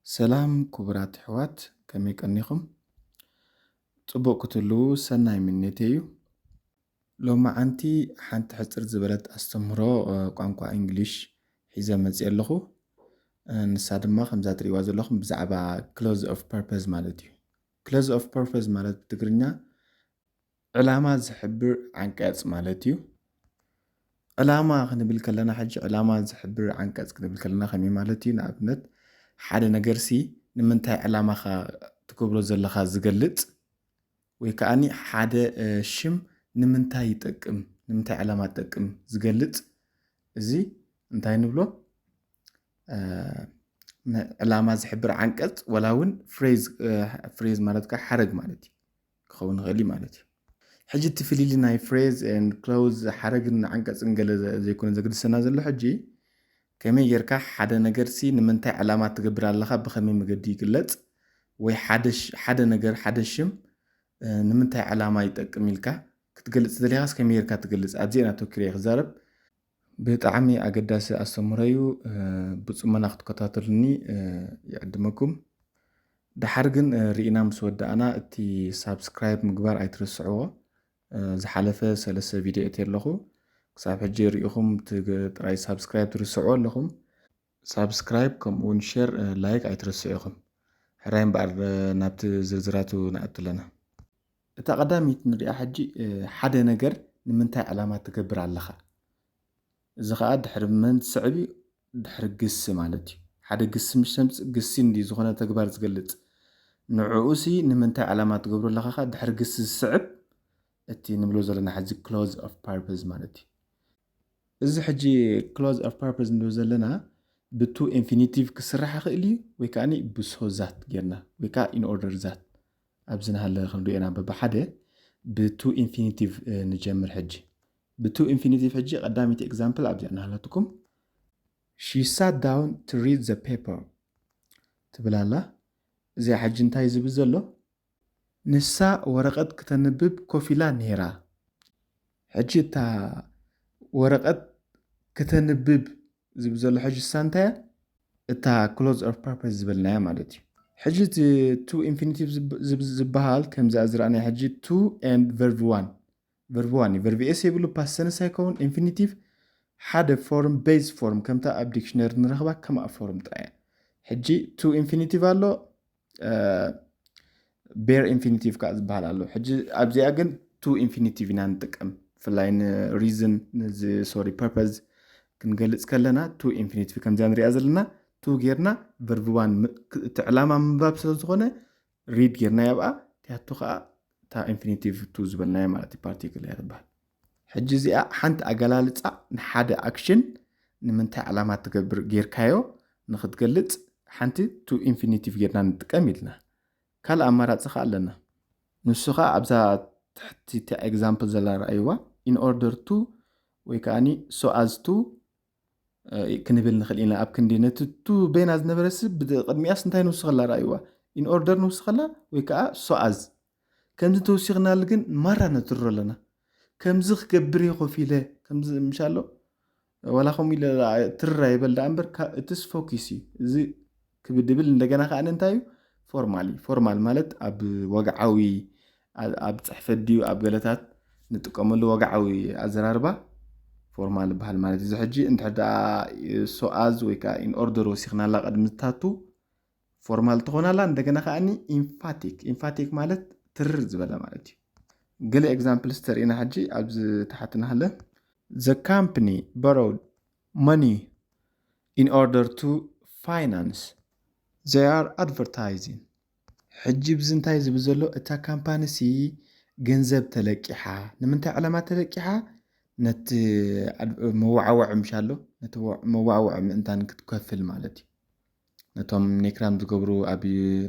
ሰላም ክቡራት ኣሕዋት፣ ከመይ ቀኒኹም? ጽቡቕ ክትህልዉ ሰናይ ምንየተይ እዩ። ሎማዓንቲ ሓንቲ ሕጽር ዝበለት ኣስተምህሮ፣ እ፣ ቋንቋ እንግሊሽ ሒዘ መጽየ ኣለኹ። እ፣ ንሳ ድማ ከምዛ ትርእይዋ ዘለኹም ብዛዕባ ክሎዝ ኦፍ ፐርፐዝ ማለት እዩ። ክሎዝ ኦፍ ፐርፐዝ ማለት ብትግርኛ ዕላማ ዝሕብር ዓንቀጽ ማለት እዩ። ዕላማ ክንብል ከለና፣ ሕጂ ዕላማ ዝሕብር ዓንቀጽ ክንብል ከለና ከመይ ማለት እዩ? ንኣብነት ሓደ ነገርሲ ንምንታይ ዕላማኻ ትገብሮ ዘለኻ ዝገልጽ፣ ወይ ከኣኒ ሓደ፣ እ፣ ሽም ንምንታይ ይጠቅም፣ ንምንታይ ዕላማ ይጠቅም ዝገልጽ፣ እዚ እንታይ ንብሎ? እ፣ ን-፣ ዕላማ ዝሕብር ዓንቀጽ ወላ እውን ፍሬዝ፣ እ፣ ፍሬዝ ማለት ከኣ ሓረግ ማለት እዩ፣ ክኸውን ይኽእል እዩ ማለት እዩ። ሕጂ እቲ ፍልልይ ናይ ፍሬዝ ኤንድ ክሎዝ ሓረግን ዓንቀጽን ገለ ዘ-፣ ዘይኮነ ዘግድሰና ዘሎ፣ ሕጂ ከመይ ጌርካ ሓደ ነገርሲ ንምንታይ ዕላማ ትገብር ኣለኻ ብኸመይ መገዲ ይግለጽ፣ ወይ ሓደ ሽ-፣ ሓደ ነገር፣ ሓደ ሽም፣ እ፣ ንምንታይ ዕላማ ይጠቅም ኢልካ ክትገልጽ ደሊኻስ ከመይ ጌርካ ትገልጽ? ኣብዚአን ኣተኲረ እየ ክዛረብ። ብጣዕሚ ኣገዳሲ ኣስተምህሮ እዩ። እ፣ ብጽሞና ክትከታተሉኒ፣ እ፣ ይዕድመኩም። ደሓር ግን፣ እ፣ ርኢና ምስ ወዳእና እቲ ሳብስክራይብ ምግባር ኣይትርስዕዎ። እ፣ ዝሓለፈ ሰለስተ ቪድዮ እትየ ኣለኹ። ክሳብ ሕጂ ርኢኹም ትግ-፣ ጥራይ ሳብስክራይብ ትርስዕዎ ኣለኹም። ሳብስክራይብ ከምኡ እውን ሼር፣ እ፣ ላይክ ኣይትርስዑ ኢኹም። ሕራይ እምበኣር፣ እ፣ ናብቲ ዝርዝራቱ ንኣቱ ኣለና። እታ ቀዳመይቲ ንሪኣ ሕጂ፣ እ፣ ሓደ ነገር ንምንታይ ዕላማ ትገብር ኣለኻ? እዚ ኸኣ ድሕሪ መን ዝስዕብ እዩ? ድሕሪ ግሲ ማለት እዩ። ሓደ ግሲ ምስ ተምጽእ፣ ግሲ እንዲ ዝኾነ ተግባር ዝገልጽ። ንዕኡሲ ንምንታይ ዕላማ ትገብሮ ኣለኻ ኸኣ ድሕሪ ግሲ ዝስዕብ እቲ ንብሎ ዘለና ሕዚ ክሎዝ ኦፍ ፐርፐዝ ማለት እዩ። እዚ ሕጂ ክሎዝ ኦፍ ፐርፐዝ ንብሎ ዘለና ብቱ ኢንፊኒቲቭ ክስራሕ ይኽእል እዩ፣ ወይ ከኣ ብሶ ዛት ጌርና፣ ወይ ከኣ ኢን ኦርደር ዛት። ኣብዚ ንሃለ ክንሪኦ ኢና በብሓደ። ብቱ ኢንፊኒቲቭ፣ እ፣ ንጀምር ሕጂ። ብቱ ኢንፊኒቲቭ ሕጂ ቀዳመይቲ ኤግዛምፕል ኣብዚኣ እናሃለትኩም፣ She sat down to read the paper ትብል ኣላ። እዚኣ ሕጂ እንታይ ዝብል ዘሎ? ንሳ ወረቐት ክተንብብ ኮፍ ኢላ ነይራ። ሕጂ እታ ወረቐት ክተንብብ ዝብል ዘሎ ሕጂ እሳ እንታይ እያ? እታ ክሎዝ ኦፍ ፐርፐዝ ዝበልናያ ማለት እዩ። ሕጂ እቲ ቱ ኢንፊኒቲቭ ዝብ-፣ ዝብ-፣ ዝበሃል ከምዚ ዝረኣናዮ ሕጂ ቱ ኤንድ ቨርብ ዋን። ቨርብ ዋን እዩ። ቨርብ ኤስ የብሉ፣ ፓስት ተንስ ኣይከውን። ኢንፊኒቲቭ ሓደ ፎርም፣ ቤዝ ፎርም፣ ከምታ ኣብ ዲክሽነሪ ንረኽባ ከምኣ ፎርም ጥራይ እያ። ሕጂ ቱ ኢንፊኒቲቭ ኣሎ፣ እ፣ ቤር ኢንፊኒቲቭ ከኣ ዝበሃል ኣሎ። ሕጂ ኣብዚኣ ግን ቱ ኢንፊኒቲቭ ኢና ንጥቀም። ብፍላይ ንሪዝን፣ ነዚ፣ ሶሪ፣ ፐርፐዝ ክንገልጽ ከለና ቱ ኢንፊኒቲቭ ከምዚኣ ንሪኣ ዘለና ቱ ጌርና ቨርብ ዋን ም-፣ ክ-፣ እቲ ዕላማ ምንባብ ስለ ዝኾነ ሪድ ጌርናዮ ኣብኣ፣ እቲኣቶ ከኣ እታ ኢንፊኒቲቭ ቱ ዝበልናዮ ማለት እዩ፣ ፓርቲክል እያ ትበሃል። ሕጂ እዚኣ ሓንቲ ኣገላልጻ ንሓደ ኣክሽን ንምንታይ ዕላማ ትገብር ጌርካዮ ንኽትገልጽ ሓንቲ ቱ ኢንፊኒቲቭ ጌርና ንጥቀም ኢልና። ካልእ ኣማራጺ ከኣ ኣለና። ንሱ ከኣ ኣብዛ ትሕቲ እታ ኤግዛምፕል ዘላ ረኣይዋ፣ in order to ወይ ከኣኒ so as to፣ እ፣ ክንብል ንኽእል ኢና። ኣብ ክንዲ ነቲ ቱ በይና ዝነበረሲ ብቅድሚኣስ እንታይ ንውስኸላ ረኣይዋ፣ in order ንውስኸላ ወይ ከኣ so as። ከምዚ ተወሲኽናሉ ግን ማራ ነትርሮ ኣለና። ከምዚ ክገብር እየ ኮፍ ኢለ፣ ከምዚ ምሻሎ፣ ዋላ ከምኡ ኢለ ትርር ኣይበል ደኣ እምበር፣ ካ-፣ እትስ ፎኪስ እዩ። እዚ ክብድብል እንደገና ከኣ እንታይ እዩ? ፎርማል እዩ። ፎርማል ማለት ኣብ ወግዓዊ፣ ኣ-፣ ኣብ ጽሕፈት ድዩ ኣብ ገለታት ንጥቀመሉ ወግዓዊ ኣዘራርባ ፎርማል ይበሃል ማለት እዩ። እዚ ሕጂ እንድሕር ደኣ so as ወይ ከኣ in order ወሲኽናላ ቅድሚ ታቱ ፎርማል ትኾናላ። እንደገና ከኣኒ ኢምፋቲክ፣ ኢምፋቲክ ማለት ትርር ዝበለ ማለት እዩ። ገለ ኤግዛምፕልስ ተርእና ሕጂ ኣብዚ ታሕቲ ናሃለ። The company borrowed money in order to finance their advertising። ሕጂ ብዚ እንታይ ዝብል ዘሎ? እታ ካምፓኒሲ ገንዘብ ተለቂሓ። ንምንታይ ዕላማ ተለቂሓ? ነቲ ኣድ-፣ መዋዕወዒ ምሽ ኣሎ፣ ነቲ ወ-፣ መዋዕወዒ ምእንታን ክትከፍል ማለት እዩ። ነቶም ኔክራም ዝገብሩ ኣብ፣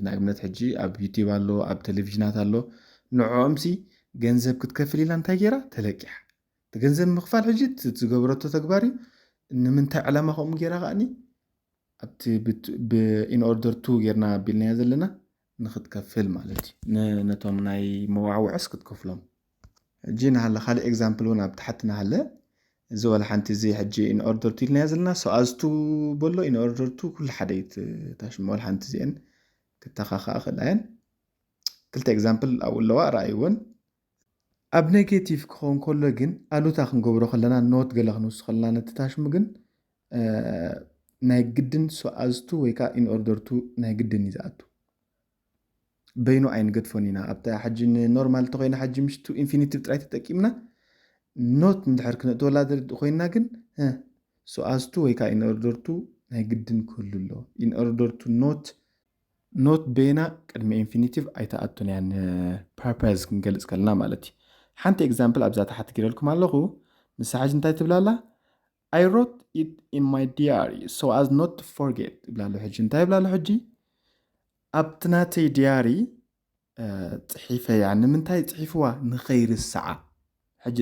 ንኣብነት ሕጂ ኣብ ዩቲዩብ ኣሎ፣ ኣብ ቴሌቪዥናት ኣሎ፣ ንዕኦምሲ ገንዘብ ክትከፍል ኢላ እንታይ ገይራ? ተለቂሓ። እቲ ገንዘብ ምኽፋል ሕጂ እቲ ዝገበረቶ ተግባር እዩ። ንምንታይ ዕላማ ከምኡ ገይራ ከኣኒ ኣብቲ ብት-፣ ብ-፣ in order to ጌርና ኣቢልናዮ ዘለና ንኽትከፍል ማለት እዩ። ን-፣ ነቶም ናይ መዋዕውዕስ ክትከፍሎም። ሕጂ ንሃለ ካልእ ኤግዛምፕል እውን ኣብ ታሕቲ ንሃለ። እዚ ዋላ ሓንቲ እዚ ሕጂ in order to ኢልናዮ ዘለና so as to በሎ in order to ኩሉ ሓደ እዩ። እታ ሽም ዋላ ሓንቲ እዚአን ክተኻኽኣ ክእላ እየን። ክልተ example ኣብኡ ኣለዋ፣ ረኣይወን። ኣብ negative ክኸውን ከሎ ግን ኣሉታ ክንገብሮ ከለና not ገለ ክንውስኽ ከለና ነቲ ታሽሙ ግን ናይ ግድን so as to ወይ ከዓ in order to ናይ ግድን እዩ ዝኣቱ። በይኑ ኣይንገድፎን ኢና። ኣብታ ሕጂ ን normal ተኮይና ሕጂ ምሽ to infinitive ጥራይ ተጠቂምና not እንድሕር ክነእትወላ ኮይና ግን so as to ወይ ከዓ in order to ናይ ግድን ክህሉ ኣሎ። In order to not not በይና ቅድሚ infinitive ኣይተኣቱን እያ። Purpose ክንገልፅ ከለና ማለት እዩ። ሓንቲ example ኣብዛ ታሓት ገይረልኩም ኣለኹ። ንሳ ሕጂ እንታይ ትብላላ? I wrote it in my diary so as not to forget ይብላሉ። ሕጂ እንታይ ይብላሉ? ሕጂ ኣብቲ ናተይ ዲያሪ ፅሒፈያ። ንምንታይ ፅሒፍዋ? ንኸይርስዓ። ሕጂ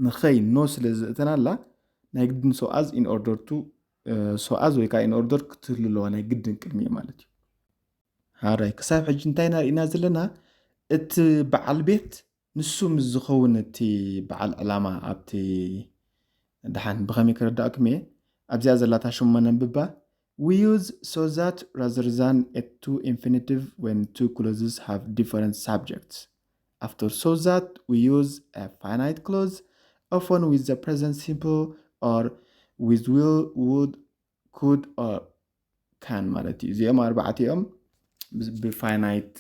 ንኸይ no ስለ ዘእተናላ ናይ ግድን so as in order to so as ወይ ከዓ in order ክትህሉ ኣለዋ ናይ ግድን ቅድሚኡ ማለት እዩ። ሃራይ ክሳብ ሕጂ እንታይ ኢና ርኢና ዘለና? እቲ በዓል ቤት ንሱ ምስ ዝኸውን እቲ በዓል ዕላማ ኣብቲ ደሓን ብኸመይ ክርዳእኩም እየ? ኣብዚኣ ዘላታ ሽሞ ነንብባ። We use so that rather than a to infinitive when two clauses have different subjects. After so that we use a finite clause, often with the present simple or with will, would, could or can ማለት እዩ። እዚኦም ኣርባዕቲኦም ብ finite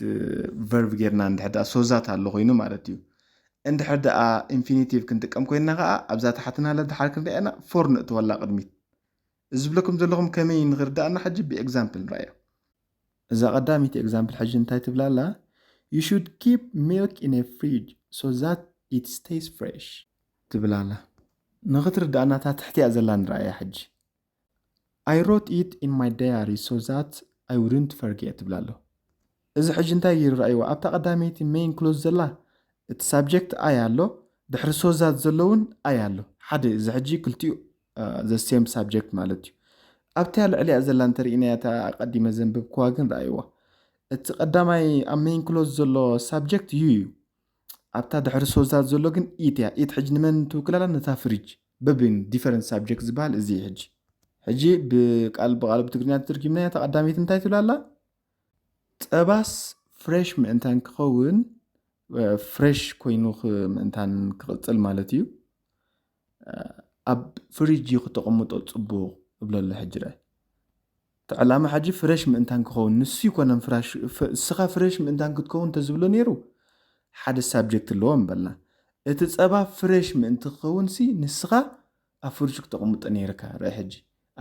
verb ጌርና እንድሕር ደኣ so that ኣሎ ኮይኑ ማለት እዩ። እንድሕር ደኣ infinitive ክንጥቀም ኮይንና ከዓ ኣብዛ ታሕትና ለድሓር ክንሪኣና for ንእትወላ ቅድሚት። እዚ ዝብለኩም ዘለኹም ከመይ ንኽርዳእና ሕጂ ብ example ንረኣዮ። እዛ ቀዳሚት example ሕጂ እንታይ ትብላላ? You should keep milk in a fridge so that it stays fresh ትብላላ። ንኽትርዳእና እታ ትሕቲያ ዘላ ንረኣያ ሕጂ። I wrote it in my diary so that I wouldn't forget ትብላ ኣሎ። እዚ ሕጂ እንታይ ገይሩ ረኣይዎ? ኣብታ ቀዳመይቲ main clause ዘላ እቲ subject I ኣሎ፣ ድሕሪ so that ዘሎ እውን I ኣሎ። ሓደ እዚ ሕጂ ክልቲኡ the same subject ማለት እዩ። ኣብታ ልዕሊኣ ዘላ እንተርኢናያ እታ ቀዲመ ዘንበብክዋ ግን ረኣይዋ። እቲ ቀዳማይ ኣብ main clause ዘሎ subject you እዩ። ኣብታ ድሕሪ so that ዘሎ ግን it እያ። It ሕጂ ንመን ትውክላላ? ነታ ፍሪጅ። በብን different subject ዝበሃል እዚ እዩ። ሕጂ ሕጂ ብቃል ብቃል ብትግርኛ ተተርጊምናያ እታ ቀዳመይቲ እንታይ ትብላላ? ጸባስ fresh ምእንታን ክኸውን fresh ኮይኑ ምእንታን ክቕጽል ማለት እዩ። ኣብ ፍሪጅ እዩ ክተቐምጦ ጽቡቕ እብለሎ። ሕጂ ርአ እቲ ዕላማ ሕጂ ፍሬሽ ምእንታን ክኸውን ንሱ ይኮነን ፍራሽ እስኻ ፍሬሽ ምእንታን ክትከውን ተዝብሎ ነይሩ ሓደ ሳብጀክት ኣለዎ ምበልና። እቲ ጸባ ፍሬሽ ምእንቲ ክኸውን ሲ ንስኻ ኣብ ፍሪጅ ክተቕምጦ ነይርካ። ርአ ሕጂ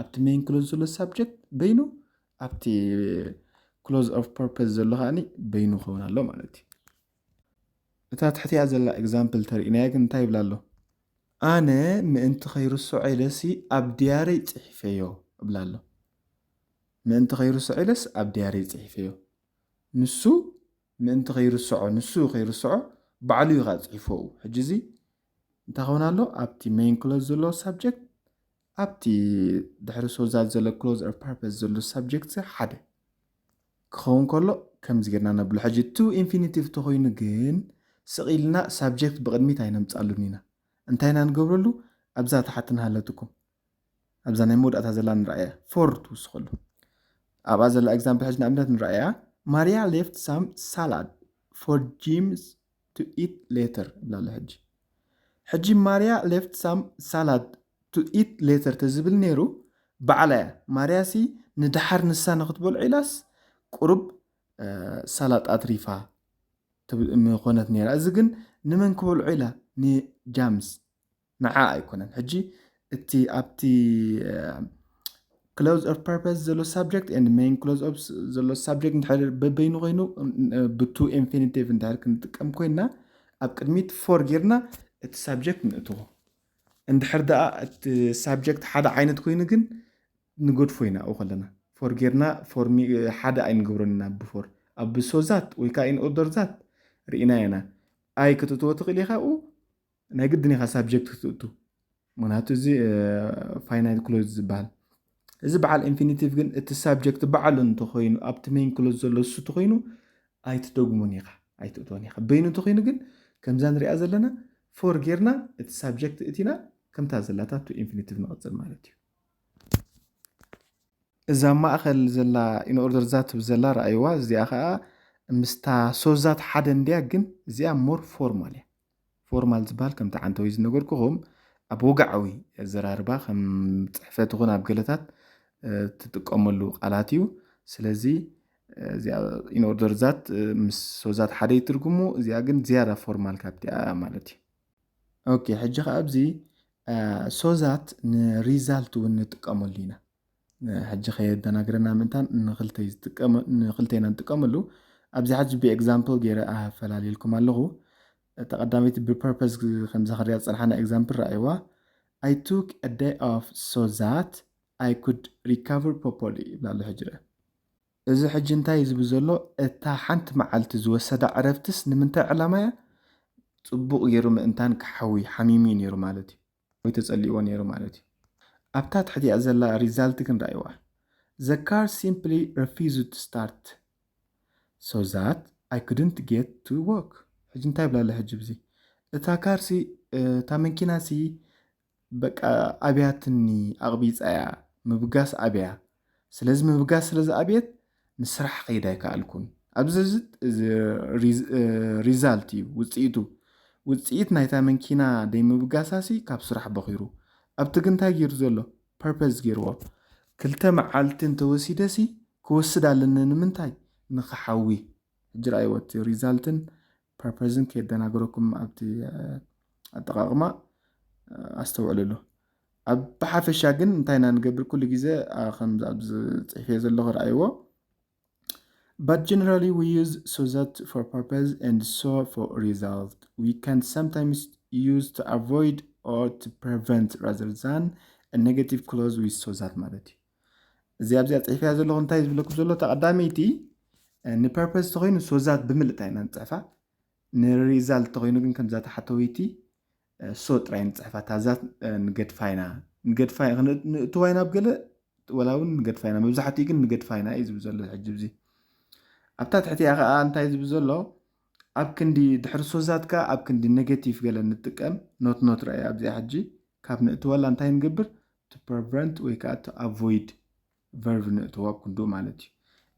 ኣብቲ main clause ዘሎ ሳብጀክት በይኑ ኣብቲ clause of purpose ዘሎ ከዓኒ በይኑ ክኸውን ኣሎ ማለት እዩ። እታ ትሕቲኣ ዘላ example ተርእናያ ግን እንታይ ይብላ ኣሎ? ኣነ ምእንቲ ከይርስዖ ኢለሲ ኣብ ድያረይ ጽሒፈዮ እብላ ኣሎ። ምእንቲ ከይርስዖ ኢለስ ኣብ ድያረይ ጽሒፈዮ። ንሱ ምእንቲ ከይርስዖ ንሱ ከይርስዖ ባዕሉ እዩ ከዓ ጽሒፈኡ። ሕጂ እዚ እንታይ ክኸውን ኣሎ? ኣብቲ main clause ዘሎ subject ኣብቲ ድሕሪ so that ዘሎ clause of purpose ዘሎ subject ሓደ ክኸውን ከሎ ከምዚ ጌርና ነብሎ። ሕጂ to infinitive ተኮይኑ ግን ስቕ ኢልና ሳብጀክት ብቕድሚት ኣይነምጻሉን ኢና። እንታይ ኢና ንገብረሉ? ኣብዛ ታሓቲ ንሃለትኩም ኣብዛ ናይ መወዳእታ ዘላ ንረኣያ for ትውስኸሉ። ኣብኣ ዘላ example ሕጂ ንኣብነት ንረኣያ። Maria left some salad for James to eat later ብላለ። ሕጂ ሕጂ ማርያ left some salad to eat later ተዝብል ነይሩ ባዕላ እያ። ማርያ ሲ ንድሓር ንሳ ንክትበልዖ ኢላስ ቁሩብ ሳላድ ኣትሪፋ ምኾነት ነይራ። እዚ ግን ንመን ክበልዖ ኢላ? ንጃምስ ንዓ ኣይኮነን። ሕጂ እቲ ኣብቲ clause of purpose ዘሎ subject and main clause of ዘሎ subject እንድሕር በበይኑ ኮይኑ ብ to infinitive እንድሕር ክንጥቀም ኮይና ኣብ ቅድሚት for ጌርና እቲ subject ንእትዎ። እንድሕር ደኣ እቲ subject ሓደ ዓይነት ኮይኑ ግን ንገድፎ ኢና ኣብኡ ከለና for ጌርና for ሓደ ኣይንገብሮን ኢና ብ for ኣብ so that ወይ ከዓ in order that ርኢና ኢና። ኣይ ክትእትዎ ትኽእል ኢኻ ኣብኡ ናይ ግድን ኢኻ ሳብጀክት ክትእቱ ምክንያቱ እዚ finite clause ዝበሃል እዚ በዓል infinitive ግን እቲ ሳብጀክት በዓሉ እንተኮይኑ ኣብቲ main clause ዘሎ እሱ ተኮይኑ ኣይትደግሙን ኢኻ ኣይትእትዎን ኢኻ በይኑ እንተኮይኑ ግን ከምዛ ንሪኣ ዘለና for ጌርና እቲ ሳብጀክት እቲና ከምታ ዘላታ to infinitive ንቐጽል ማለት እዩ። እዛ ማእኸል ዘላ in order that ትብል ዘላ ረኣይዋ። እዚኣ ከዓ ምስታ so that ሓደ እንድያ፣ ግን እዚኣ more formal እያ። ፎርማል ዝበሃል ከምቲ ዓንተወይ ዝነገርኩኹም ኣብ ወግዓዊ ኣዘራርባ ከም ፅሕፈት ይኹን ኣብ ገለታት ትጥቀመሉ ቃላት እዩ። ስለዚ እዚኣ in order that ምስ so that ሓደ ይትርጉሙ፣ እዚኣ ግን ዝያዳ ፎርማል ካብቲኣ ማለት እዩ። ኦኬ፣ ሕጂ ከዓ ኣብዚ so that ንሪዛልት እውን ንጥቀመሉ ኢና። ሕጂ ከየደናግረና ምእንታን ንክልተ ኢና ንጥቀመሉ። ኣብዚ ሕጂ ብኤግዛምፕል ገይረ ኣፈላልየልኩም ኣለኹ። ተቐዳመይቲ ብፐርፐስ ከምዛ ክሪኣ ዝፀንሓና ኤግዛምፕል ረኣይዋ። I took a day off so that I could recover properly ይብላ ኣሎ። ሕጂ እዚ ሕጂ እንታይ እዩ ዝብል ዘሎ? እታ ሓንቲ መዓልቲ ዝወሰዳ ዕረፍትስ ንምንታይ ዕላማ እያ? ፅቡቕ ገይሩ ምእንታን ክሓዊ ሓሚሙ እዩ ነይሩ ማለት እዩ፣ ወይ ተፀሊእዎ ነይሩ ማለት እዩ። ኣብታ ትሕቲኣ ዘላ ሪዛልት ክንረኣይዋ። The car simply refused to start so that I couldn't get to work። ሕጂ እንታይ ብላ ኣሎ? ሕጂ ብዚ እታ ካርሲ እታ መኪናሲ በቃ ኣብያትኒ፣ ኣቕቢፃ እያ፣ ምብጋስ ኣብያ። ስለዚ ምብጋስ ስለ ዝኣብየት ንስራሕ ከይድ ኣይከኣልኩን። ኣብዚ ሪዛልት እዩ ውፅኢቱ። ውፅኢት ናይታ መንኪና ደይ ምብጋሳሲ ካብ ስራሕ በኺሩ። ኣብቲ ግን እንታይ ገይሩ ዘሎ? ፐርፐስ ገይርዎ። ክልተ መዓልቲ እንተወሲደሲ ክወስድ ኣለኒ። ንምንታይ? ንክሓዊ። ሕጂ ረኣይዎ፣ እቲ ሪዛልትን ፐርፐስን ከየደናግረኩም ኣብቲ ኣጠቃቅማ ኣስተውዕልሉ። ኣብ ብሓፈሻ ግን እንታይ ኢና ንገብር? ኩሉ ግዜ ከምዚ ኣብዚ ፅሒፈ ዘለኹ ረኣይዎ። But generally we use so that for purpose and so for result. We can sometimes use to avoid or to prevent rather than a negative clause with so that ማለት እዩ። እዚ ኣብዚኣ ፅሒፈያ ዘለኹ እንታይ ዝብለኩም ዘሎ? ተቐዳመይቲ ንፐርፐስ ተኮይኑ so that ብምልእታ ኢና ንፅሕፋ። ንሪዛልት ተኮይኑ ግን ከምዛ ተሓተወይቲ so ጥራይ ንፅሕፋ። እታ that ንገድፋ ኢና። ንገድፋ ንእትዋ ኢና ኣብ ገለ፣ ወላ እውን ንገድፋ ኢና። መብዛሕትኡ ግን ንገድፋ ኢና እዩ ዝብል ዘሎ ሕጂ። እዚ ኣብታ ትሕቲኣ ከዓ እንታይ ዝብል ዘሎ? ኣብ ክንዲ ድሕሪ so that ከዓ ኣብ ክንዲ ኔጌቲቭ ገለ ንጥቀም። ኖት ኖት ረኣይ ኣብዚኣ ሕጂ። ካብ ንእትወላ እንታይ ንገብር? To prevent ወይ ከዓ to avoid ቨርብ ንእትዋ ክንዱ ማለት እዩ።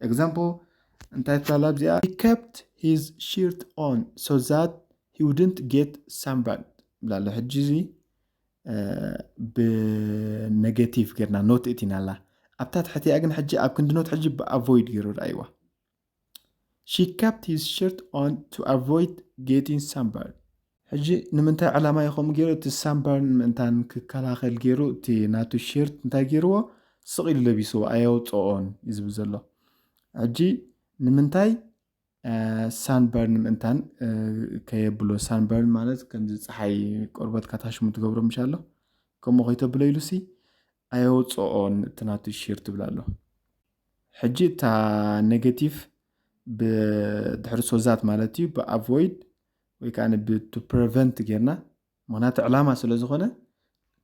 ኤግዛምፕል እንታይ ትላላ ኣብዚኣ? He kept his shirt on so that he wouldn't get sunburned ብላሎ። ሕጂ እዚ ብኔጌቲቭ ጌርና ኖት እቲናላ። ኣብታ ትሕቲኣ ግን ሕጂ ኣብ ክንዲ ኖት ሕጂ ብኣቮይድ ገይሩ ረኣይዋ። She kept his shirt on to avoid getting sunburned። ሕጂ ንምንታይ ዕላማ እዩ ከምኡ ገይሩ? እቲ ሳንበርን ምእንታን ክከላኸል ገይሩ እቲ ናቱ ሸርት እንታይ ገይርዎ? ስቕ ኢሉ ለቢስዎ፣ ኣየውፅኦን እዩ ዝብል ዘሎ። ሕጂ ንምንታይ ሳንበርን ምእንታን ከየብሎ? ሳንበርን ማለት ከምዚ ፀሓይ ቆርበትካ ታሽሙ ትገብሮ ምሻ ኣሎ፣ ከምኡ ከይተብሎ ኢሉሲ ኣየውፅኦን እቲ ናቱ ሸርት ትብል ኣሎ። ሕጂ እታ ኔጌቲቭ ብድሕሪ so that ማለት እዩ ብኣቮይድ ወይ ከዓ ብ to prevent ጌርና፣ ምክንያቱ ዕላማ ስለ ዝኾነ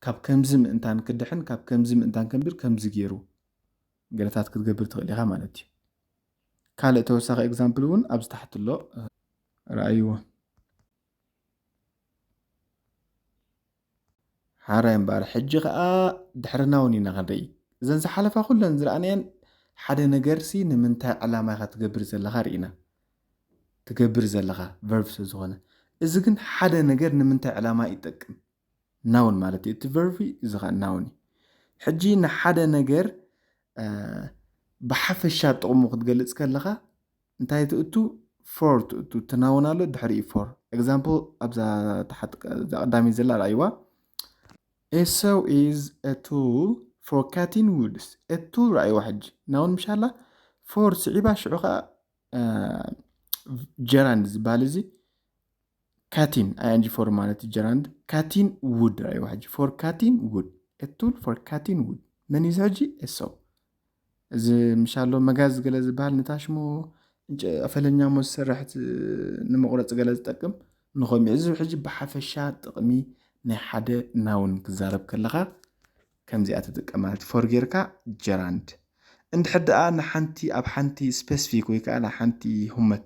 ካብ ከምዚ ምእንታን ክድሕን ካብ ከምዚ ምእንታን ከንብር ከምዚ ገይሩ ገለታት ክትገብር ትኽእል ኢኻ ማለት እዩ። ካልእ ተወሳኺ ኤግዛምፕል እውን ኣብዚ ታሕቲ ኣሎ፣ ረኣይዎ። ሓራይ እምበኣር ሕጂ ከዓ ድሕርና እውን ኢና ክንርኢ። እዘን ዝሓለፋ ኩለን ዝረኣናየን ሓደ ነገርሲ ንምንታይ ዕላማ ኢኻ ትገብር ዘለኻ ርኢና። ትገብር ዘለኻ ቨርብ ስለ ዝኾነ። እዚ ግን ሓደ ነገር ንምንታይ ዕላማ ይጠቅም? ናውን ማለት እዩ። እቲ ቨርብ እዚ ከዓ ናውን እዩ። ሕጂ ንሓደ ነገር ብሓፈሻ ጥቕሙ ክትገልፅ ከለኻ እንታይ ትእቱ? ፎር ትእቱ። እቲ ናውን ኣሎ ድሕሪኡ ፎር። ኤግዛምፕል ኣብዛ ቀዳመይ ዘላ ረኣይዋ። A saw is a tool for cutting woods። A tool ረኣይዋ ሕጂ። ናውን ምሻላ ፎር ስዒባ ሽዑ ከዓ ጀራንድ ዝበሃል እዚ ካቲን፣ ing ፎርም ማለት ጀራንድ። ካቲን ውድ ረኣይዋ ሕጂ። For cutting wood። A tool for cutting wood። መን እዩ እዚ ሕጂ? A saw። እዚ ምሻሎ መጋዝ ገለ ዝበሃል ንታሽሞ ፈለኛሞ ዝሰርሕ ንመቁረፂ ገለ ዝጠቅም ንኸሚኡ። እዚ ሕጂ ብሓፈሻ ጥቕሚ ናይ ሓደ ናውን ክዛረብ ከለኻ ከምዚኣ ትጥቀም ማለት ፎር ጌርካ ጀራንድ። እንድሕር ደኣ ንሓንቲ ኣብ ሓንቲ ስፔሲፊክ ወይ ከዓ ንሓንቲ ሁመት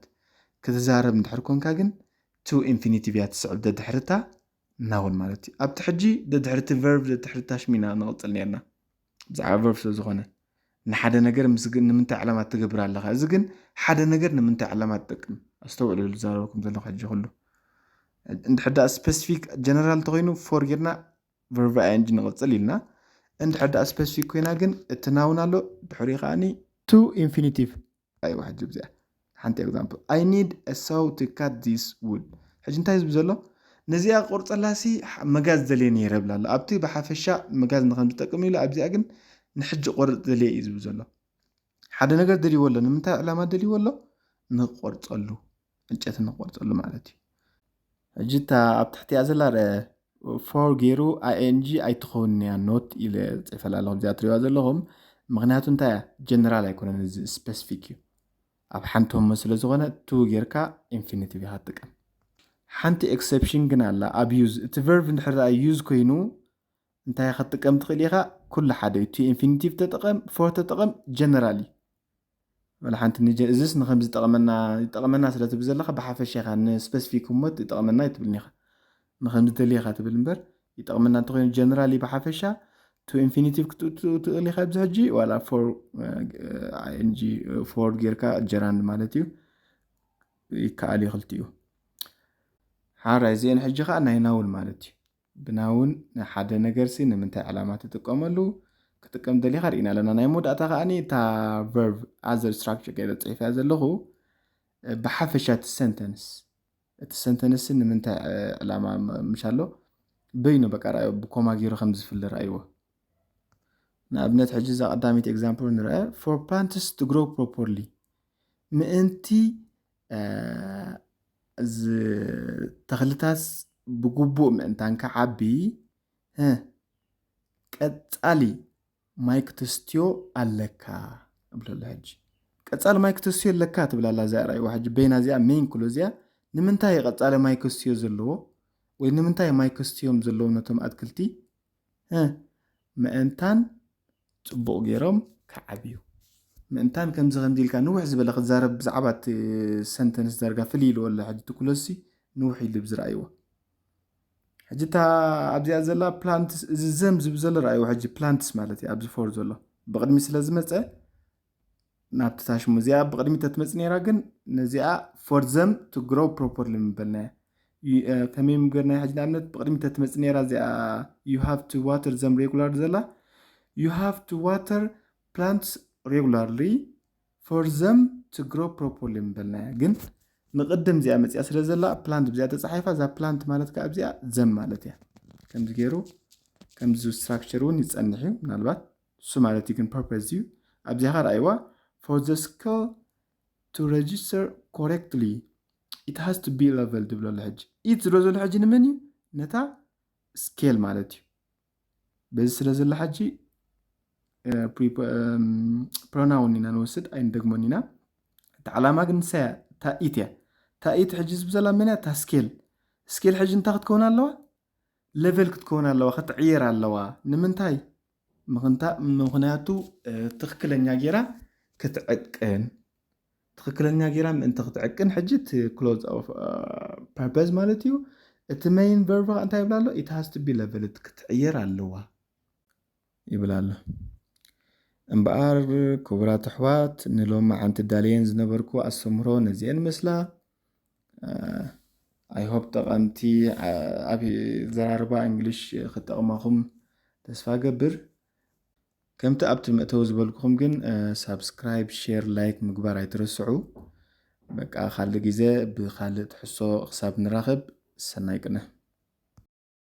ክትዛረብ እንድሕር ኮንካ ግን to ኢንፊኒቲቭ እያ ትስዕብ ደድሕርታ noun ማለት እዩ። ኣብቲ ሕጂ ደድሕርቲ verb ደድሕሪ ታሽም ኢና ንቕጽል ነርና፣ ብዛዕባ verb ስለ ዝኾነ። ንሓደ ነገር ምስ ግን ንምንታይ ዕላማ ትገብር ኣለኻ? እዚ ግን ሓደ ነገር ንምንታይ ዕላማ ትጠቅም? ኣስተውዕሉ ዝዛረበኩም ዘለኹ ሕጂ ኩሉ። እንድሕር ደኣ specific general ተኾይኑ for ጌርና verb ing ንቕጽል ኢልና። እንድሕር ደኣ specific ኮይና ግን እቲ noun ኣሎ፣ ድሕሪኡ ከኣኒ to infinitive። ኣይዋ ሕጂ ብዚኣ ሓንቲ example፣ I need a saw to cut this wood። ሕጂ እንታይ ዝብል ዘሎ? ነዚኣ ክቆርጸላሲ መጋዝ ደልየ ነይረ ብላ ኣሎ። ኣብቲ ብሓፈሻ መጋዝ ንኸም ዝጠቅም ኢሉ ኣብዚኣ ግን ንሕጂ ቆርጽ ደልየ እዩ ዝብል ዘሎ። ሓደ ነገር ደልይዎ ኣሎ። ንምንታይ ዕላማ ደልይዎ ኣሎ? ንቆርጸሉ፣ ዕንጨቲ ንቆርጸሉ ማለት እዩ። ሕጂ እታ ኣብ ትሕቲኣ ዘላ ረ for ገይሩ ing ኣይትኸውን እያ not ኢለ ጽሕፈላ ኣለኹ። እዚኣ ትሪእዋ ዘለኹም ምኽንያቱ እንታይ እያ? ጀነራል ኣይኮነን፣ እዚ ስፔሲፊክ እዩ። ኣብ ሓንቲ ህሞ ስለ ዝኾነ to ጌርካ ኢንፊኒቲቭ ኢኻ ትጥቀም። ሓንቲ ኤክሰፕሽን ግን ኣላ። ኣብ ዩዝ፣ እቲ ቨርብ እንድሕር ደኣ ዩዝ ኮይኑ እንታይ ክትጥቀም ትኽእል ኢኻ? ኩሉ ሓደ እዩ። to ኢንፊኒቲቭ ተጠቐም፣ for ተጠቐም፣ ጀነራል እዩ። ወላ ሓንቲ ንጀ-፣ እዚስ ንኸምዚ ይጠቕመና፣ ይጠቕመና ስለ ትብል ዘለኻ ብሓፈሻ ኢኻ፣ ንስፔሲፊክ ህሞት ይጠቕመና ኣይትብልን ኢኻ። ንኸምዚ ደልየ ኢኻ ትብል እምበር ይጠቕመና እንተኾይኑ ጀነራሊ ብሓፈሻ to ኢንፊኒቲቭ ክትእቱ ትኽእል ኢኻ ኣብዚ ሕጂ፣ ዋላ for ing for ጌርካ ጀራንድ ማለት እዩ። ይከኣል እዩ ክልቲኡ። ሓራይ እዚአን ሕጂ ኸኣ ናይ ናውን ማለት እዩ። ብናውን ንሓደ ነገርሲ ንምንታይ ዕላማ ትጥቀመሉ ክጥቀም ደሊኻ ርኢና ኣለና። ናይ መወዳእታ ከኣኒ እታ ቨርብ ኣዘር ስትራክቸር ገይረ ጽሒፈያ ዘለኹ ብሓፈሻ እቲ ሰንተንስ፣ እቲ ሰንተንስ ንምንታይ ዕላማ ምሽ ኣሎ በይኑ በቃ ረኣዮ፣ ብኮማ ገይሩ ከም ዝፍለ ረኣይዎ። ንኣብነት ሕጂ እዛ ቀዳሚት ኤግዛምፕል ንርአ፣ for plants to grow properly፣ ምእንቲ እ፣ እዚ ተኽልታት ብግቡእ ምእንታን ክዓቢ፣ እ፣ ቀጻሊ ማይ ክተስትዮ ኣለካ እብሎ ኣሎ። ሕጂ ቀጻሊ ማይ ክተስትዮ ኣለካ ትብል ኣላ እዚኣ። ረኣይዋ ሕጂ በይና እዚኣ ሜን ክሎ እዚኣ ንምንታይ እዩ ቀጻሊ ማይ ከስትዮ ዘለዎ ወይ ንምንታይ ማይ ከስትዮም ዘለዎም ነቶም ኣትክልቲ? እ፣ ምእንታን ጽቡቕ ገይሮም ክዓብዩ። ምእንታን ከምዚ ከምዚ ኢልካ ንውሕ ዝበለ ክዛረብ ብዛዕባ እቲ ሰንተንስ ዳርጋ ፍልይ ኢልዎ ኣሎ። ሕጂ እቲ ክሎዝሲ ንውሕ ኢሉ ብዝረኣይዎ። ሕጂ እታ ኣብዚኣ ዘላ ፕላንትስ፣ እዚ ዘም ዝብል ዘሎ ረኣይዎ። ሕጂ ፕላንትስ ማለት እዩ ኣብዚ ፎር ዘሎ ብቕድሚ ስለ ዝመጸ ናብቲ ታሽሙ እዚኣ ብቕድሚ ተትመጽእ ነይራ፣ ግን ነዚኣ for them to grow properly ምበልናያ። ዩ-፣ እ፣ ከመይ ምገርናያ? ሕጂ ንኣብነት ብቕድሚ ተትመጽእ ነይራ እዚኣ you have to water them regularly ዘላ you have to water plants regularly for them to grow properly ምበልናያ። ግን ንቕድም እዚኣ መጽያ ስለ ዘላ ፕላንት ብዚኣ ተጻሒፋ፣ እዛ ፕላንት ማለት ከኣ ኣብዚኣ ዘም ማለት እያ። ከምዚ ገይሩ ከምዚ ስትራክቸር እውን ይጸንሕ እዩ ምናልባት እሱ ማለት እዩ። ግን ፐርፐዝ እዩ። ኣብዚኣ ኸ ረኣይዋ for the skull to register correctly it has to be leveled ዝብሎ ኣሎ። ሕጂ ኢት ዝብሎ ዘሎ ሕጂ ንመን እዩ? ነታ ስኬል ማለት እዩ። በዚ ስለ ዘሎ ሕጂ ፕሮናውን ኢና ንወስድ ኣይንደግሞን ኢና። እቲ ዓላማ ግን ንሳ እያ፣ እታ ኢት እያ። እታ ኢት ሕጂ ዝብዘላ መን እያ? እታ ስኬል። ስኬል ሕጂ እንታይ ክትከውን ኣለዋ? ሌቨል ክትከውን ኣለዋ፣ ክትዕየር ኣለዋ። ንምንታይ? ምኽንታ-፣ ምኽንያቱ እ፣ ትኽክለኛ ጌራ ክትዕቅን፣ ትኽክለኛ ጌራ ምእንቲ ክትዕቅን ሕጂ እቲ ክሎዝ ኦፍ ፐርፐዝ ማለት እዩ። እቲ መይን ቨርብ እንታይ ይብላ ኣሎ? It has to be leveled፣ ክትዕየር ኣለዋ ይብል ኣሎ። እምበኣር ክቡራት ኣሕዋት ንሎሚ ዓንቲ ዳልየን ዝነበርኩ ኣስተምህሮ ነዚአን መስላ። I hope ጠቐምቲ ኣብ ዘራርባ እንግሊሽ ክጠቕማኹም ተስፋ ገብር። ከምቲ ኣብቲ መእተዊ ዝበልኩኹም ግን ሳብስክራይብ፣ ሼር፣ ላይክ ምግባር ኣይትረስዑ። በቃ ካልእ ግዜ ብኻልእ ትሕሶ ክሳብ ንራኸብ ሰናይ ቅነ።